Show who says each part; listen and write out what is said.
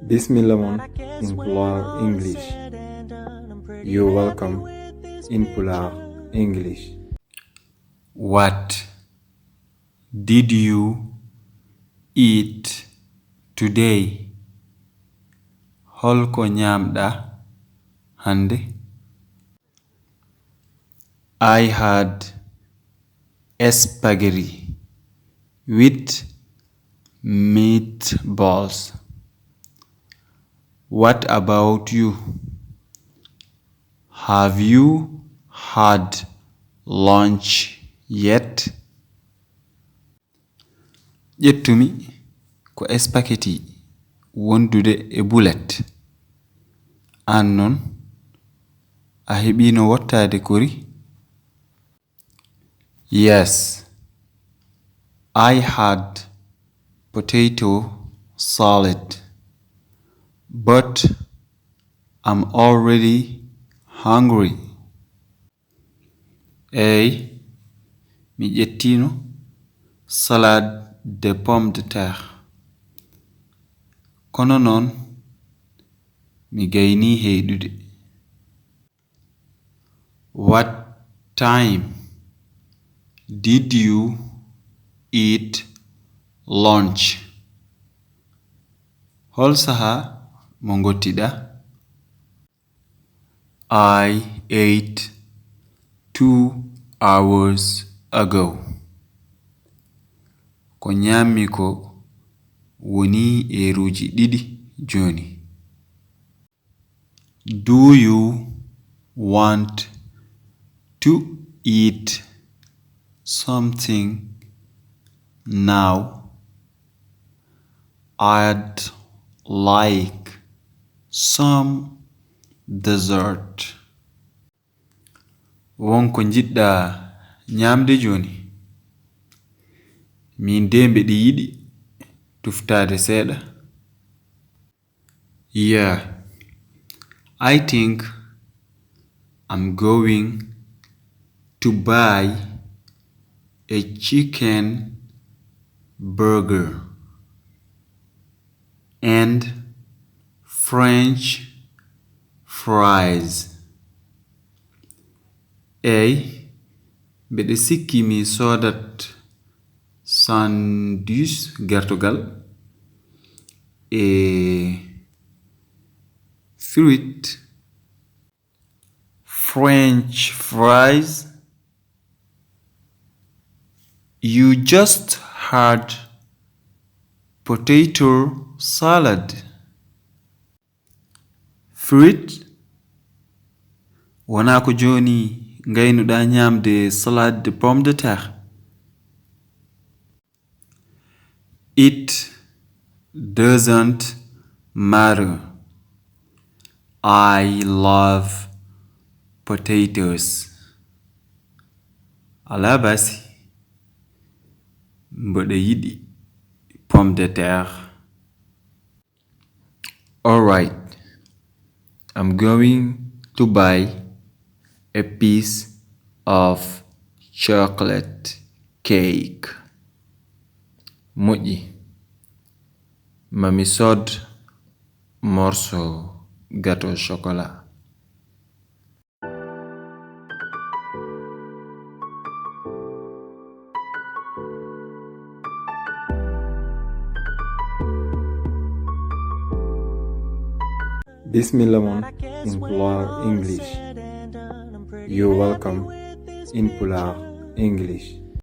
Speaker 1: Bismillah mon in Pulaar English. You're welcome in Pulaar English.
Speaker 2: What did you eat today? Holko nyamda hande? I had spaghetti with meatballs. What about you? Have you had lunch yet? Ƴettumi ko spaghetti wondude e bullet. An non a heɓino wottade kori? Yes, I had potato salad, but I'm already hungry. Mi ƴettino salade de pomme de terre. Kono non mi gayni heydude. What time did you eat lunch? Hol saha mo ngottida? I ate 2 hours ago. Ko nyammi ko woni eruji ɗiɗi joni. Do you want to eat something now? I'd like some dessert. Wonko jiɗɗa nyamde joni? Min de mbeɗe yiɗi tuftade seeɗa. Yeah, I think I'm going to buy a chicken burger and French fries. Mbeɗe sikki mi sodat sandwich gertogal e fruit, French fries. You just had potato salad. Fruit? Wona ko joni ngaynuɗa nyamde salade de pomme de terre. It doesn't matter. I love potatoes. Ala basi mboɗo yiɗi pomme de terre. Alright, I'm going to buy a piece of chocolate cake. Moƴƴi. Mami sod morceau gâteau chocolat.
Speaker 1: Bismillah mon in Pulaar English. You're welcome in Pulaar English.